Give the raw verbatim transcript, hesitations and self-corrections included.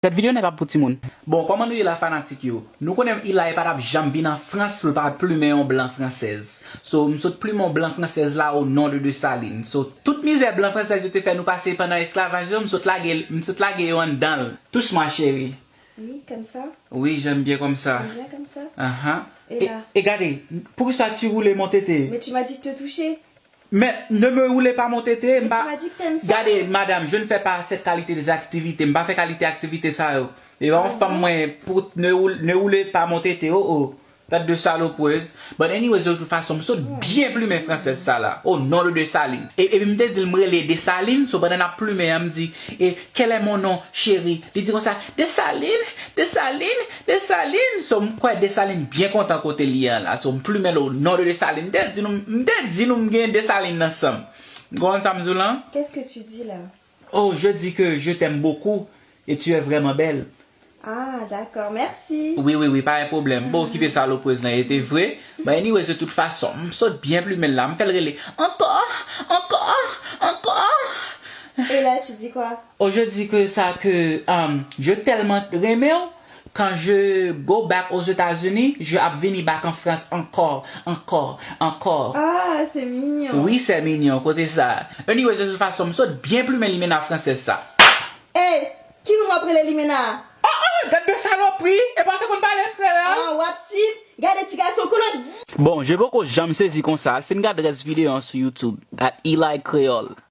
Sèt videyo nèt ap pou timoun. Bon, kòman nou ye la, fanatik yo? Nou konnen Eli pa t ap janm vin an Frans pou l pa plimen yon blan fransèz. So, m sot plimen yon blan fransèz la, o non de Desalin. So, tout mizè blan fransèz yo te fè nou pase pandan esklavaj yo, m sot lage, m sot lage yo anndan l. Touche mwa, cheri. Oui, comme ça. Oui, j'aime bien comme ça. Bien comme ça. Aha. Et là? E gade, pourquoi tu roules mon tété? Mais tu m'as dit de te toucher. Men ne me roulez pas mon tété. Mais tu m'as dit que t'aimes ça. Gade, madame, je ne fais pas cette qualité d'activité. M pa fè kalite aktivite sa yo. E pa yon fanm mwen pou ne roule, ne roule pas mon tété. Oh, oh. Tèt de salopreuse. But anyways, de toute façon, m sot byen plimen fransèz sa la. O non de Desalin. E, epi m te di l m rele Desalin, so pandan n ap plimen an, m di, e, quel est mon nom, chéri? Li di konsa, Desalin, Desalin, Desalin. So, m kwè Desalin byen kontan kote l ye an la. So, m plimen l o non de Desalin. M te di nou, m te di nou m gen Desalin nan san m. Ou konprann sa m di w lan? Qu'est-ce que tu dis là? Oh, je dis que je t'aime beaucoup et tu es vraiment belle. Ah, d'accord, merci. Wi, wi, wi, pa gen pwoblèm. Bon, okipe salopreuse lan, e te vre. But anyways, de toute façon, m sot byen plimen l la. M fè l rele. Ankò, ankò, ankò. Et là, tu dis quoi? Oh, je dis que ça, que um, je tèlman renmen w, quand je go back aux États-Unis, je ap vini back an Frans ankò, ankò, ankò. Ah, c'est mignon. Wi, c'est mignon, kote sa. Anyways, de toute façon, m sot byen plimen limena fransèz sa. Hey, ki moun w ap rele limena? Oh, oh, gad de salopri, e pa te konn pale kreyòl. Ah, w ap swiv? Gade ti gason koulot. Bon, je poko janm sezi konsa. Al fin gad rès videyo an sou YouTube, at Eli Creole.